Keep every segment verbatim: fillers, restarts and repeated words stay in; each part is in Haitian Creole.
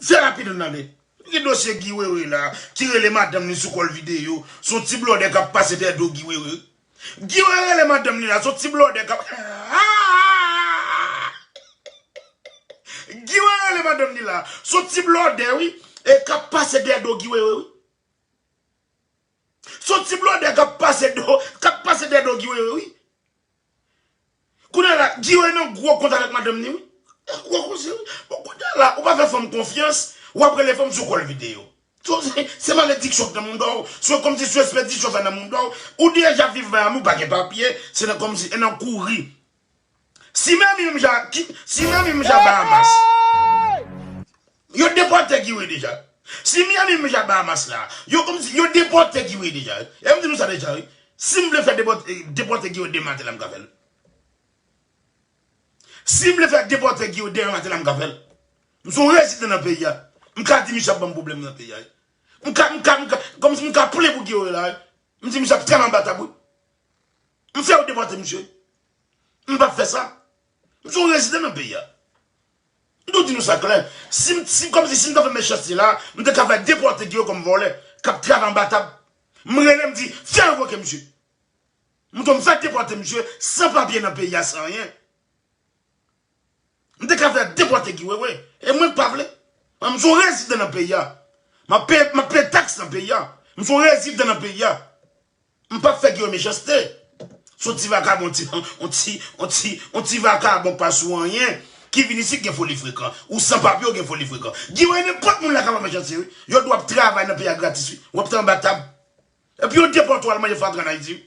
Fè rapid ann ale. Gen dosye Guy Wewe la, ki rele madanm li sou kòl videyo. Se yon ti blòdè k ap pase dèyè do Guy Wewe. Guy Wewe rele madanm li la, se yon ti blòdè k ap. Guy Wewe rele madanm li la, se yon ti blòdè, wi, e k ap pase dèyè do Guy Wewe, wi. Se yon ti blòdè k ap pase do, k ap pase dèyè do Guy Wewe, wi. Kounye a la, Guy Wewe nan gwo kont avèk madanm ni, wi. Gwo koze, wi. Bon, kounye a la, ou pa fè fanm konfyans, w ap rele fanm sou kòl videyo. Se, se, se malediksyon k nan mounda w, se kòmsi se espedisyon fè nan mounda w. Ou deja viv Miami, ou pa gen papye, se nan kòmsi, e nan kouri. Si Miami menm jan, ki, si Miami menm jan Bahamas, yo depòte Guy Wewe deja. Si Miami menm jan Bahamas la, yo kòmsi, yo depòte Guy Wewe deja, wi. E m di nou sa deja, wi. Si m vle fè depòte, depòte Guy Wewe demen maten la, m ka fè l. Si m vle fè depòte Guy Wewe demen maten la, m ka fè l. M se yon rezidan nan peyi a. M ka di misye ap ban m pwoblèm nan peyi a, wi. M ka, m ka, m ka, kòmsi m ka plen pou Guy Wewe la, wi. M di misye ap travay anba tab, wi. M fè yo depòte misye. M p ap fè sa. M se yon rezidan nan peyi a. M tou di nou sa klè. Si m, si, kòmsi si m ta fè mechanste la, m te ka fè depòte Guy Wewe kòm vòlè, k ap travay anba tab. M rele, m di, fè revoke misye. M tou m fè depòte misye san papye nan peyi a, san anyen. M te ka fè depòte Guy Wewe. E mwen k pa vle. Mwen, m se yon rezidan nan peyi a. M ap peye, m ap peye taks nan peyi a. M se yon rezidan nan peyi a. M p ap fè Guy Wewe mechanste. Se yon ti vakabon, ti, yon ti, yon ti, yon ti vakabon pa sou anyen ki vin isit gen foli frekan. Ou san papye, ou gen foli frekan. Guy Wewe, nenpòt moun la ka fè mechanste, wi. Yo di w ap travay nan peyi a gratis, wi. W ap travay anba tab. Epi yo depòte w al manje fatra ann Ayiti, wi.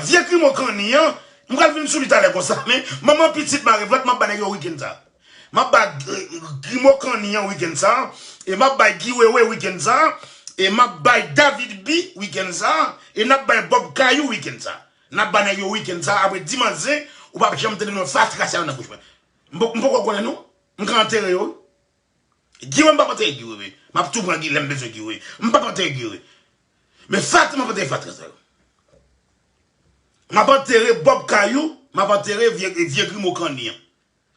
Vye grimo kanni an, m pral vin sou li talè konsa, men manman pitit mare vant, m ap ba nèg yo wikenn sa. M ap ba, eh, grimo kanni an wikenn sa, e m ap bay Guy Wewe wikenn sa, e m ap bay David B wikenn sa, e n ap bay Bob Kayou wikenn sa. N ap ba nèg yo wikenn sa, apre dimanch zen, ou p ap janm tande non fatra sa yo nan bouch mwen. M po-, m poko konnen nou, m ka antere yo. Guy Wewe, m p ap antere Guy Wewe. M ap tou pran Guy lè m bezwen Guy Wewe. M p ap antere Guy Wewe. Men fatra, m ap antere fatra sa yo. M ap antere Bob Kayou, m ap antere vye, vye grimo kanni an.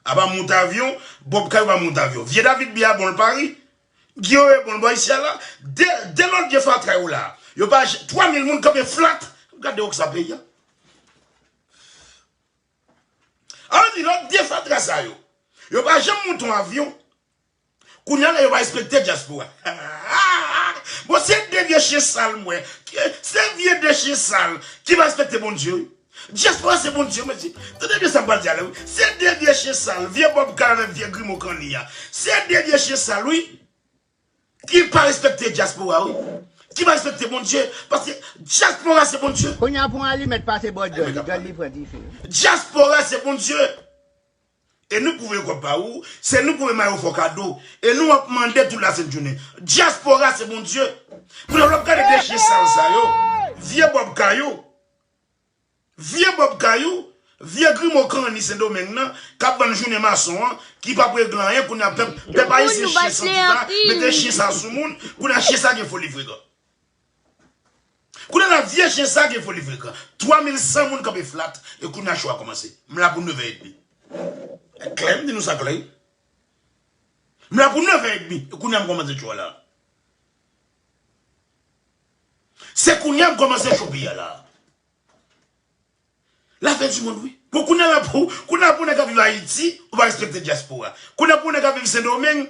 Apa mout avyon, Bob Kayou pa mout avyon. Vye David B a bon l Pari. Guy Wewe bon l bò isi a la. De, de lòt vye fatra yo la. Yo pa j-, twa mil moun kanpe flat. Gade wòk sa peyi a. An di lòt de fatra sa yo. Yo pa janm moute yon avyon. Kounye a la, yo pa respekte dyaspora. Bon, se de vye chen sal m wè. Se vye de chen sal ki pa respekte Bondye, wi. Dyaspora se Bondye, mesye. Tande byen sa m pral di a la, wi. Se de vye chen sal, vye Bob Kayou avèk vye grimo kanni a. Se de vye chen sal, wi. Ki pa respekte dyaspora, wi. Ki pa respekte Bondye. Paske dyaspora se Bondye. Kounye a pou yon alimèt pase bò djòl li, djòl li pran dife. Dyaspora se Bondye. E nou k pou voye kòb pa ou, se nou k pou voye mayo fò kado. E nou ap mande tout lasent jounen. Dyaspora se Bondye. Kounye a w ap gade de chen sal sa yo. Vye Bob Kayou. Vye Bob Kayou. Vye grimo kanni Sendomeng nan, k ap vann jounen mason an, ki p ap regle anyen, kounye a pèp, pèp ayisyen chen santi sa, mete chen sa sou moun, kounye a chen sa gen foli frekan. Kounye a la, vye chen sa gen foli frekan. Twa mil san moun kanpe flat, e kounye a cho a kòmanse. M la pou nevè edmi. Klè, m di nou sa klè. M la pou nevè edmi, e kounye a m kòmanse cho a la. Se kounye a m kòmanse cho peyi a la. Lafen di mond, wi. Bon, kounye a la pou, kounye a pou nèg ap viv Ayiti, ou pa respekte dyaspora. Kounye a pou nèg ap viv Sendomeng,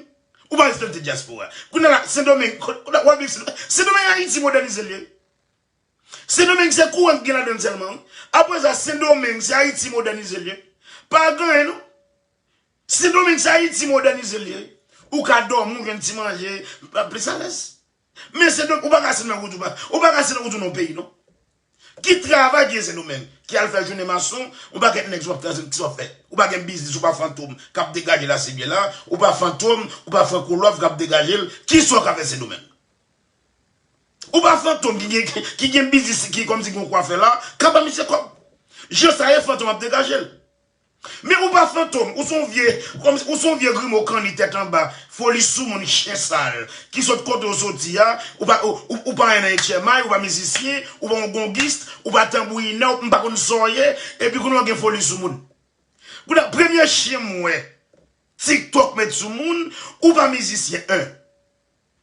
ou pa respekte dyaspora. Kounye a la, Sendomeng, kounye a w ap viv Sendomeng. Sendomeng Ayiti modènize l ye. Sendomeng se kouran ki gen ladan l sèlman, wi. Apre sa, Sendomeng se Ayiti modènize l ye. Pa gen anyen, non. Sendomeng se Ayiti modènize l ye. Ou ka dòmi, ou jwenn ti manje, plis alèz. Men Sendomeng, ou pa ka sèlman wout ou pa, ou pa ka sèlman wout ou nan peyi, non. Ki travay ki gen Sendomeng? Ki al fè jounen mason, yon pakèt nèg sou ap travay, ki sou ap fè? Ou pa gen biznis, ou pa Fantom, k ap degaje l ase byen la, ou pa Fantom, ou pa Franco Love k ap degaje l, ki sou ka fè Sendomeng? Ou pa Fantom ki gen, ki gen biznis, ki kòmsi gen yon kwafè la, k ap ba misye kòb. Jan sa ye, Fantom ap degaje l. Men ou pa Fantom, ou se yon vye, kòm, ou se yon vye grimo kanni tèt anba, foli sou moun chen sal, ki sot kote w soti a, ou pa, ou, ou, ou pa anyen nan H M I, ou pa mizisyen, ou pa yon gongis, ou pa tanbourinè, ou m pa konn sa w ye, epi kounye a w gen foli sou moun. Kounye a, premye chen m wè, TikTok met sou moun, ou pa mizisyen, en.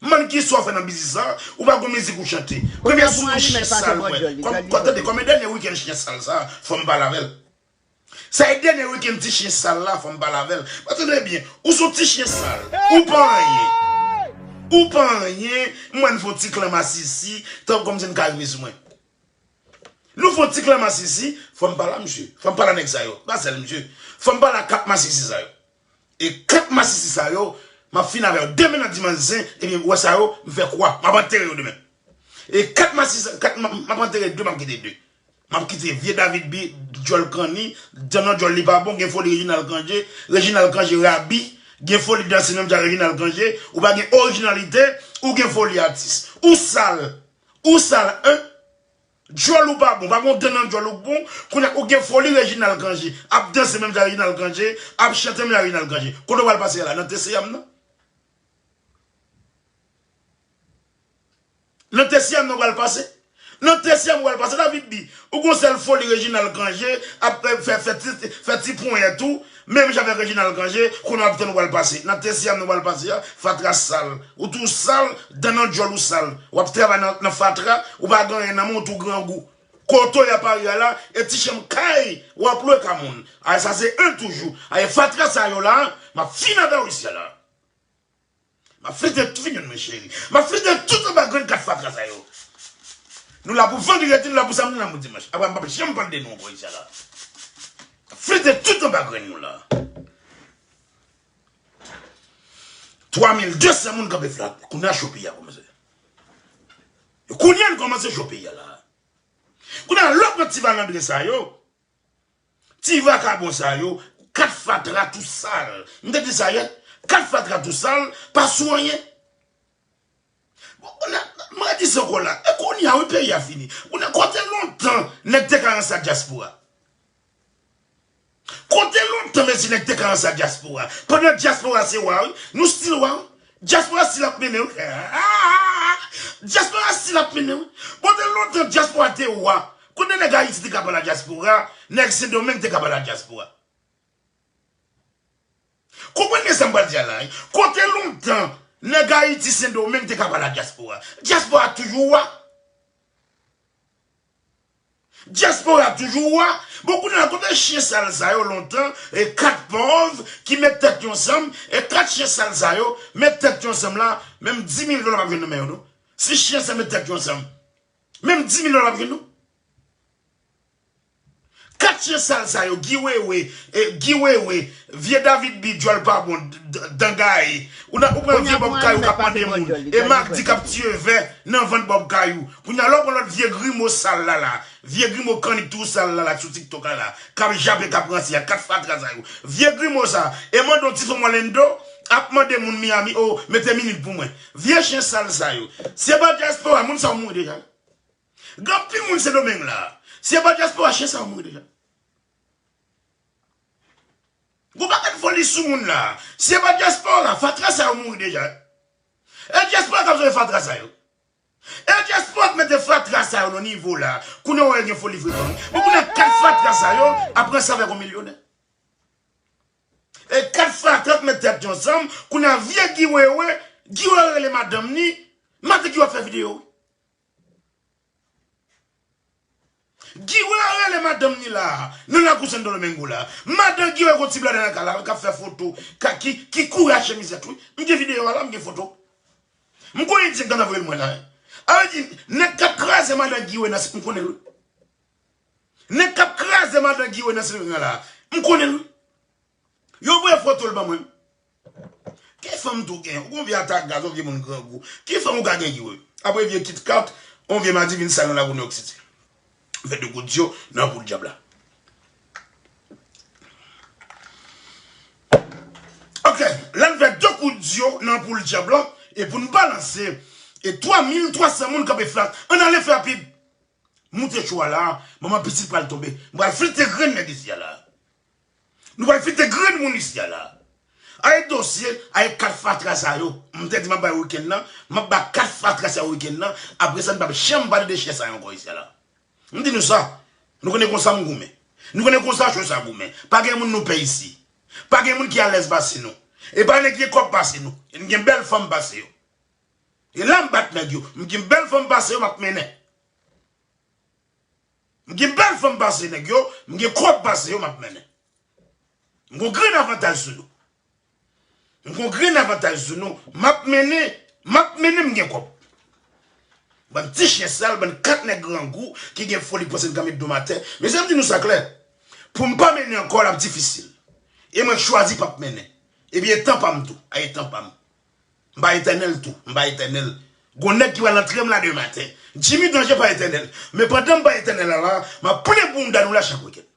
M bann ki sa w fè nan biznis sa, ou pa gon mizik ou chante. Premye sou chen sal mwen. Kòm, kòm, tande, kòm e dènye wikenn chen sal sa, fò m pale avè l. Sa e dènye wikenn ti chen sal la, fò m pale avè l. Paske tande byen, ou se yon ti chen sal. Ou pa anyen. Ou pa anyen, m wè n fè yon ti klan masisi, tankou kòmsi n ka rive sou mwen. Nou fè yon ti klan masisi, fò m pale a misye. Fò m pale a nèg sa yo. Pa sèl misye. Fò m pale a kat masisi sa yo. E kat masisi sa yo, m ap fini avè yo. Demen nan dimanch zen, ebyen, ou wè sa yo, m fè kwa. M ap antere yo demen. E kat masisi, kat, m ap, m ap antere de, m ap kite de. M ap kite vye David B, djòl kanni, dan nan djòl li pa bon, gen foli Reginald Cangé, Reginald Cangé rabi, gen foli danse menm jan Reginald Cangé, ou pa gen orijinalite, ou gen foli atis. Ou sal, ou sal, en. Djòl ou pa bon, pa gon dan nan djòl ou k bon, kounye a ou gen foli Reginald Cangé, ap danse menm jan Reginald Cangé, ap chante menm jan Reginald Cangé. Kote w pral pase a la? Nan T C M nan? Nan T C M nan w pral pase? Nan T C M w pral pase, David B. Ou gon sèl foli Reginald Cangé, ap fè, fè, fè ti, fè ti ponyèt ou, menm jan avèk Reginald Cangé, kounye a w ap tann ou pral pase. Nan T C M nan w pral pase a, fatra sal. Ou tou sal, dan nan djòl ou sal. W ap travay nan, nan fatra, ou pa gen anyen nan men w, ou tou grangou. Kote w ye a Pari a la, e ti chanm kay, w ap lwe ka moun. A, sa se en toujou. A, e fatra sa yo la, m ap fini avè w isi a la. M ap flite tout, vin jwenn mwen, cheri. M ap flite tout anba grenn kat fatra sa yo. Nou la pou vandredi, nou la pou samdi, nou la pou dimanch. Apre, m p ap janm pale de nou ankò isi a la. M ap flite tout anba grenn nou la. Twa mil de san moun kanpe flat. Kounye a cho peyi a kòmanse. Kounye a n kòmanse cho peyi a la. Kounye a lè w pran ti valandre sa yo, ti vakabon sa yo, kat fatra tou sal. M te di sa yè, kat fatra tou sal, pa sou anyen. Bon, kounye a, m redi sa ankò la. E kounye a, wi, peyi a fini. Kounye a, kote lontan nèg te ka ranse a dyaspora? Kote lontan mesye nèg te ka ranse a dyaspora? Pandan dyaspora se wa, wi. Nou still wa, wi. Dyaspora still ap mennen, wi. Dyaspora still ap mennen, wi. Kote lontan dyaspora te wa? Kote nèg Ayiti te ka pale a dyaspora? Nèg Sendomeng te ka pale a dyaspora? Konprann byen sa m pral di a la, wi. Kote lontan nèg Ayiti, Sendomeng te ka pale a dyaspora? Dyaspora toujou wa. Dyaspora toujou wa. Bon, kounye a, kote chen sal sa yo lontan, e kat pòv ki met tèt yo ansanm, e kat chen sal sa yo met tèt yo ansanm la, menm di mil dola p ap jwenn nan men yo, non. Si chen sa met tèt yo ansanm, menm di mil dola p ap jwenn, non. Kat chen sal sa yo, Guy Wewe, e, Guy Wewe, vye David B, djòl pa bon, d-, d-, dangay. Ou nan, ou pran vye Bòb Kayou k ap mande moun, e Magdi k ap tiye vè nan vant Bòb Kayou. Kounye a, lè w pran lòt vye grimo sal la la, vye grimo kannik tou sal la la, sou TikTok la la, k ap jape, k ap ranse a, kat fatra sa yo. Vye grimo sa, e mande yon ti fanm Orlando, ap mande moun Miami, o, mete minit pou mwen. Vye chen sal sa yo. Si se pa dyaspora, moun sa yo mouri deja. Gen anpil moun Sendomeng la. Si se pa dyaspora, chen sa yo mouri deja. Gon pakèt foli sou moun la. Si se pa dyaspora, fatra sa yo mouri deja. E dyaspora k ap sove fatra sa yo. E dyaspora k mete fatra sa yo nan nivo la. Kounye a w wè gen foli frekan. Bon, kounye a kat fatra sa yo ap ranse avèk yon milyonè. E kat fatra k met tèt yo ansanm, kounye a vye Guy Wewe, Guy Wewe rele madanm ni, maten Guy Wewe ap fè videyo, wi. Guy Wewe rele madanm ni la, nan lakou Sendomengo la. Madanm Guy Wewe gon ti blòdè nan kay la, k ap fè foto, ka, ki, ki kouri ak chemizèt, wi. M gen videyo a la, m gen foto. M konnen di k nan voye l mwen la, wi. A vle di, nèg k ap kraze madanm Guy Wewe nan, m konnen l, wi. Nèg k ap kraze madanm Guy Wewe nan Sendomeng la, m konnen l, wi. Yo voye foto l ban mwen. Ki fanm tou gen? Ou gon vye atak gaz, ou vye moun grangou. Ki fanm ou ka gen, Guy Wewe? Apre vye Kit Kat, yon vye madivin sal nan lakou New York City. Fè de kout dyo nan poul dyab la. Ok, lè n fè de kout dyo nan poul dyab la, e pou n balanse, e twa mil twa san moun kanpe flat. Ann ale fè rapid. Moute cho a la, manman pitit pral tonbe. M pral flite grenn nèg isi a la. Nou pral flite grenn moun isi a la. Ay dosye, ay kat fatra sa yo. M te di m ap bay wikenn nan, m ap bay kat fatra sa yo wikenn nan. Apre sa, n p ap janm pale de chen sa yo ankò isi a la. M di nou sa. Nou konnen konsa m goumen. Nou konnen konsa cho sa goumen. Pa gen moun nou pè isi. Pa gen moun ki alèz pase nou. E pa nèg gen kòb pase nou. E n gen bèl fanm pase yo. E la m bat nèg yo. M gen bèl fanm pase yo, m ap mennen. M gen bèl fanm pase nèg yo, m gen kòb pase yo, m ap mennen. M gon grenn avantaj sou nou. M gon grenn avantaj sou nou. M ap mennen, m ap mennen, m gen kòb. Bann ti chen sal, bann kat nèg grangou ki gen foli panse n ka met do m atè. Mezanmi, m di nou sa klè. Pou m pa mennen ankò, l ap difisil. E mwen k chwazi p ap mennen. Ebyen, e tan pa m tou. A, e tan pa m. M pa etènèl tou. M pa etènèl. Gon nèg ki pral antre m la demen maten. Jimmy Danje pa etènèl. Men pandan m pa etènèl la, la, m ap plen bounda nou la chak wikenn.